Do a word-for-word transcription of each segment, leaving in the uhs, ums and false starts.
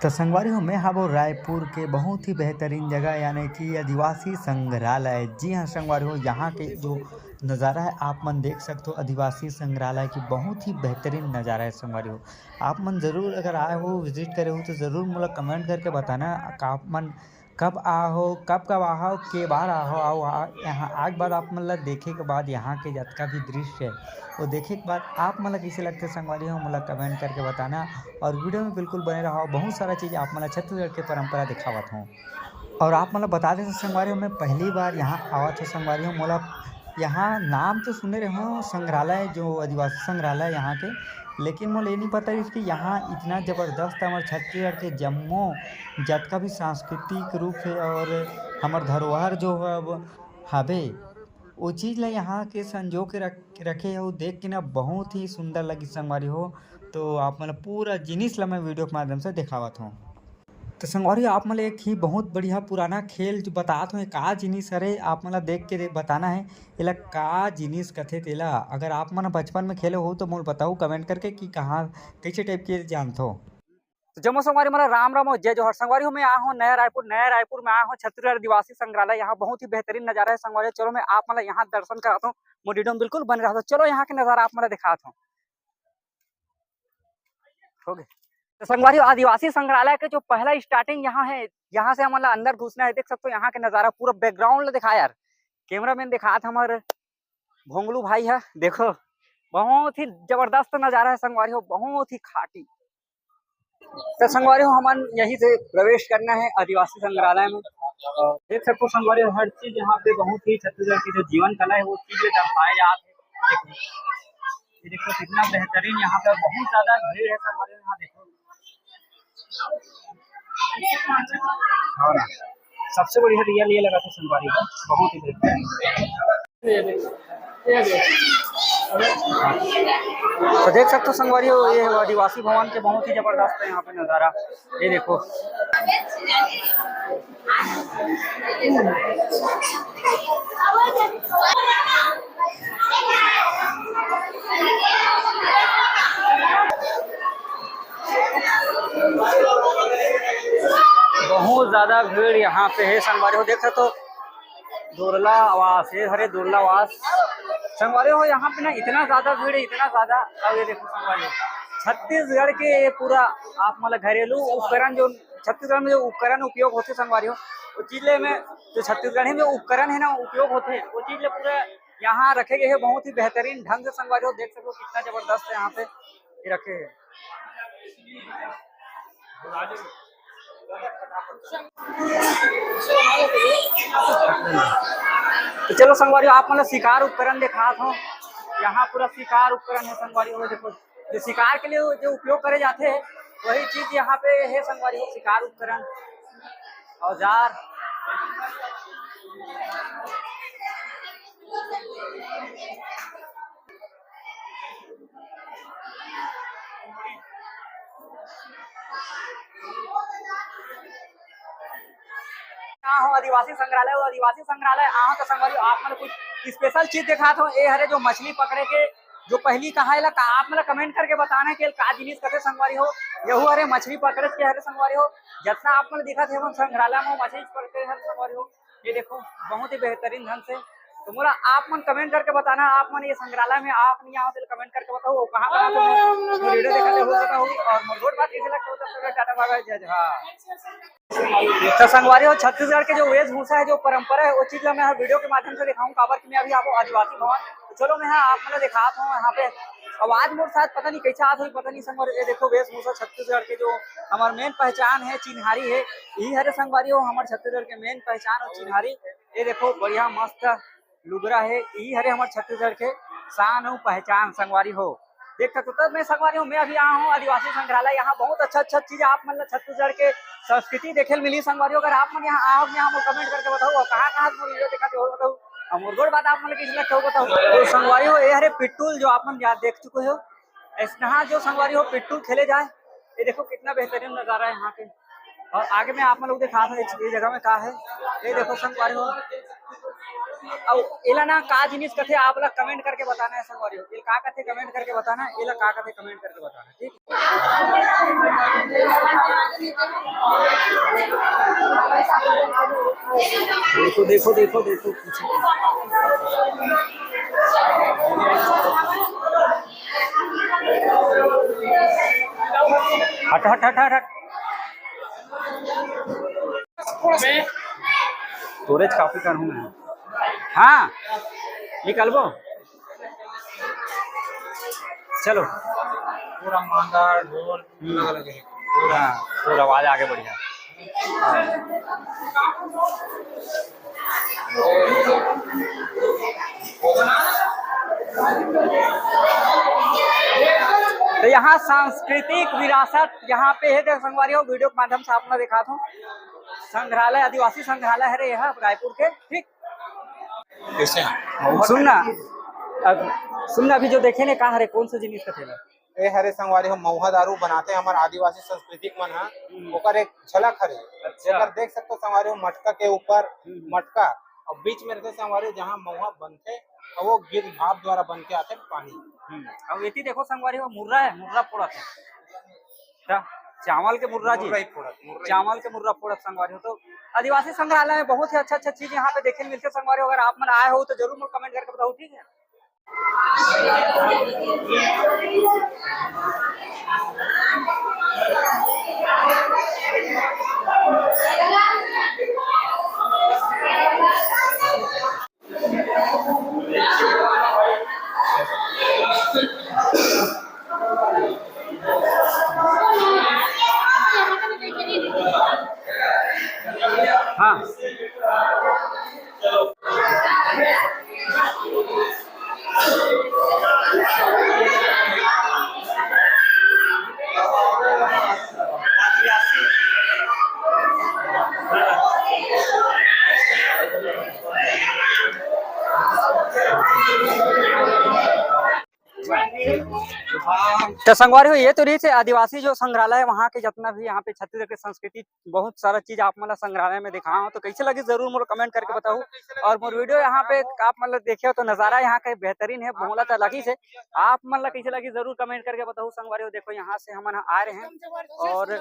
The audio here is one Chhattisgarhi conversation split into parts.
तो संगवारी हो, मैं हावो रायपुर के बहुत ही बेहतरीन जगह, यानी कि आदिवासी संग्रहालय। जी हाँ संगवारी हो, यहाँ के जो नज़ारा है आप मन देख सकते हो आदिवासी संग्रहालय की, बहुत ही बेहतरीन नज़ारा है संगवारी हो। आप मन ज़रूर अगर आए हो, विजिट करे हो तो ज़रूर मोला कमेंट करके बताना आप मन कब आहो, कब कब आहो, के बार आहो, आओ आ, यहाँ आए के बाद आप मन ला देखे के बाद यहाँ के जतका भी दृश्य है वो देखे के बाद आप मन ला कैसे लगते संगवारी हो, मोला कमेंट करके बताना। और वीडियो में बिल्कुल बने रहो, बहुत सारा चीज़ आप मन ला छत्तीसगढ़ के परंपरा दिखावत हूँ। और आप मन ला बता दें संगवारी हो, मैं पहली बार यहाँ आवत हूँ संगवारी हो, मोला यहाँ नाम तो सुने रहे हो संग्रहालय, जो आदिवासी संग्रहालय यहाँ के, लेकिन मोला ये नहीं पता रहिस कि यहाँ इतना ज़बरदस्त हमर छत्तीसगढ़ के जम्मो जतका भी सांस्कृतिक रूप है और हमर धरोहर जो है अब हाबे, वो चीज़ ला यहाँ के संजो के रख रखे हो, देख के ना बहुत ही सुंदर लगी संगवारी हो। तो आप मन ला पूरा जिनिस ला मैं वीडियो के माध्यम से दिखावत हूँ। तो संगवारी हो, आप मन ला एक ही बहुत बढ़िया पुराना खेल जो बतात हूँ, का जिनिस हरे, आप मन ला देख के दे-, बताना है एला का जिनिस कथे तेला। अगर आप मन बचपन में खेले हो तो मोला बताओ कमेंट करके कि कहाँ, कैसे टाइप के जानथो। तो जम्मो संगवारी मन ला राम राम और जय जोहार। संगवारी हो, मैं आया हूँ नया रायपुर। नया रायपुर में आया हूँ छत्तीसगढ़ आदिवासी संग्रहालय। यहाँ बहुत ही बेहतरीन नज़ारा है संगवारी हो। चलो मैं आप मन ला यहाँ दर्शन कराता हूँ, मोर वीडियो में बिल्कुल बने रहो। तो चलो यहाँ के नज़ारा आप मन ला दिखाता हूँ। हो गए। तो संगवारी हो, आदिवासी संग्रहालय के जो पहला स्टार्टिंग यहाँ है, यहाँ से हमन ला अंदर घुसना है। देख सकते हो यहाँ के नज़ारा, पूरा बैकग्राउंड ला दिखा यार, कैमरामैन दिखात हमर भोंगलू भाई है। देखो बहुत ही जबरदस्त नज़ारा है संगवारी हो, बहुत ही खाटी। तो संगवारी हो, हमन यहीं से प्रवेश करना है आदिवासी संग्रहालय में। और देख सकते हो संगवारी हो, हर चीज यहाँ पे बहुत ही छत्तीसगढ़ की जो जीवन कला है वो चीजें दर्शाए जाते हैं। ये देखो कितना बेहतरीन यहाँ पे, बहुत ज्यादा भीड़ है संगवारी हो, यहाँ देखो। हाँ ना, सबसे बढ़िया रियल ये लगा था संगवारी का, बहुत ही बेहतरीन। तो देख सकते हो संगवारी हो, ये आदिवासी भवन के बहुत ही जबरदस्त है यहाँ पे नज़ारा। ये देखो, बहुत ज्यादा भीड़ यहाँ पे है संगवारी हो, देख सकते हो। दुर्ला आवास, ये हरे दुर्ला आवास। संगवारी हो, यहाँ पे ना इतना ज्यादा भीड़ है, इतना ज्यादा। अब ये देखो संगवारी हो, छत्तीसगढ़ के ये पूरा आप मतलब घरेलू उपकरण जो छत्तीसगढ़ में जो उपकरण उपयोग होते संगवारी हो, वो चीज ले में जो छत्तीसगढ़ी में उपकरण है ना उपयोग होते हैं, वो चीज ले पूरा यहाँ रखे गए हैं बहुत ही बेहतरीन ढंग से संगवारी हो। देख सकते हो कितना जबरदस्त है यहाँ पे ये रखे हैं। तो चलो संगवारी हो, आप मतलब शिकार उपकरण दिखात हो, यहाँ पूरा शिकार उपकरण है संगवारी हो। देखो जो शिकार के लिए जो उपयोग करे जाते हैं वही चीज यहाँ पे है संगवारी हो, शिकार उपकरण, औजार। आहो आदिवासी संग्रहालय, वो आदिवासी संग्रहालय आहो तो संगवारी आप मन कुछ स्पेशल चीज दिखात हो। ये हरे जो मछली पकड़े के जो पहली कहा एला का आप मन कमेंट करके बताना है कि का जिनिस कथे संगवारी हो। यहू हरे मछली पकड़े के हरे संगवारी हो, जितना आप मन दिखत हे संग्रहालय में मछली पकड़े हरे संगवारी हो। ये देखो बहुत ही बेहतरीन ढंग से। तो मोला आप मन कमेंट करके बताना, आप मन ये संग्रहालय में आप नहीं आओ तो कमेंट करके बताओ कहाँ कहाँ तुम वीडियो देखा हो बताओ। और मोर गोठ बात कैसे लगता हो तो टाटा बाय बाय जय जोहार। तो संगवारी हो छत्तीसगढ़ के जो वेशभूषा है जो परंपरा है वो चीज ला मैं वीडियो के माध्यम से दिखाऊं काबर कि मैं अभी आपको आदिवासी भवन। तो चलो मैं हाँ आप मतलब दिखाता हूँ यहाँ पे। आवाज मोर शायद पता नहीं कैसे आत हुई पता नहीं संगवारी। ये देखो वेशभूषा छत्तीसगढ़ के जो हमार मेन पहचान है चिन्हारी है, यही हरे संगवारी हो हमारे छत्तीसगढ़ के मेन पहचान और चिन्हारी। ये देखो बढ़िया मस्त लुगरा है, यही हरे हमारे छत्तीसगढ़ के शान और पहचान संगवारी हो। देख सकते हो तो मैं संगवारी हूँ मैं अभी आया हूँ आदिवासी संग्रहालय। यहाँ बहुत अच्छा अच्छा चीज आप मतलब छत्तीसगढ़ के संस्कृति देखे मिली संगवारी हो। अगर आप मन यहाँ आओ यहाँ कमेंट करके बताओ कहाँ कहाँ वीडियो देखा हो बताओ। और मोर गोठ बात आप मन किस लगता हो बताओ। तो संगवारी हो ये हरे पिट्टुल जो आप मन याद देख चुके हो। ऐसा जो संगवारी हो पिट्टुल खेले जाए। ये देखो कितना बेहतरीन नजारा है यहाँ पे। और आगे में आप मन लोग दिखा ये जगह में कहा है। ये देखो संगवारी हो अउ एला ना का जिनिस कथे, आप ला comment करके बताना हे संगवारी हो। एला का कथे, comment करके बताना, एला का कथे, comment करके बताना, ठीक? देखो, देखो, देखो, देखो, पीछे। हट, हट, हट, हट, हट। Storage काफी कम है। हाँ, निकलबो। चलो। पूरा मांदा, ढोल, हम्म। अलग-अलग है। पूरा। हाँ, पूरा आवाज आगे बढ़िया। हाँ। तो यहाँ सांस्कृतिक विरासत यहाँ पे है, देख संगवारी हो, video के माध्यम से आप लोग दिखात हो। संग्रहालय, आदिवासी संग्रहालय है रे यहाँ रायपुर के, ठीक? कैसे हैं? सुन ना, अब सुन ना, अभी जो देखे ने, का हरे, कौन सा जिनिस का थैला? ए हरे संगवारी हो, महुआ दारू बनाथे हमर आदिवासी सांस्कृतिक मन ह, हम्म। ओकर एक झलक हरे। अच्छा। ओकर देख सकथो संगवारी हो, मटका के ऊपर हम्म। मटका, अउ बीच में रहिथे संगवारी हो, जहाँ महुआ बनथे, अउ वो गिद्ध भाप द्वारा बन के आथे पानी। हम्म। अउ एती देखो संगवारी हो, मुर्रा है, मुर्रा फोड़त है। त चावल के मुर्रा जी। मुर्रा ही फोड़त, मुर्रा ही। चावल के मुर्रा फोड़त संगवारी हो। तो आदिवासी संग्रहालय में बहुत ही अच्छा अच्छा चीज यहाँ पे देखे मिलथे संगवारी हो। अगर आप मन आए हो तो जरूर मोला comment करके बताओ, ठीक है? हाँ। तो संगवारी हो, ये तो रहिस हे आदिवासी जो संग्रहालय है, वहाँ के जितना भी यहाँ पे छत्तीसगढ़ के संस्कृति, बहुत सारा चीज आप मन ला संग्रहालय में दिखाए हों। तो कैसे लगिस, जरूर मोला comment करके बताओ। और मोर video यहाँ पे आप मन ला देखे हो तो नजारा यहाँ के बेहतरीन है, मोला तो लगिस हे। आप मन ला कैसे लगिस, जरूर comment करके बताओ संगवारी हो। देखो, यहाँ से हमन आए रहे हैं, और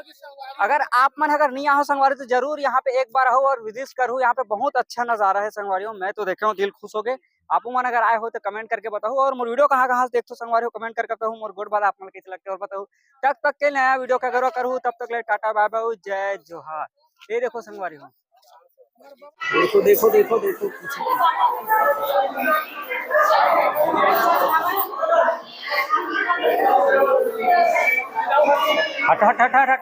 अगर आप मन अगर नहीं आओ संगवारी, तो जरूर यहाँ पे एक बार आओ और visit करो। यहाँ पे बहुत अच्छा नजारा है संगवारी हो, मैं तो देखे हूँ, दिल खुश हो गए। आप मन अगर आए हो तो comment करके बताओ, और मोर video कहाँ कहाँ से देखथो संगवारी हो, comment करके बताओ। मोर गोठ बात आप मन कैसे लगथे और बताओ। तब तक के नया video का गौरव करूँ, तब तक ले टाटा bye bye, जय जोहार। ये देखो संगवारी हो, देखो, देखो, देखो, देखो पीछे। हट, हट, हट, हट, हट।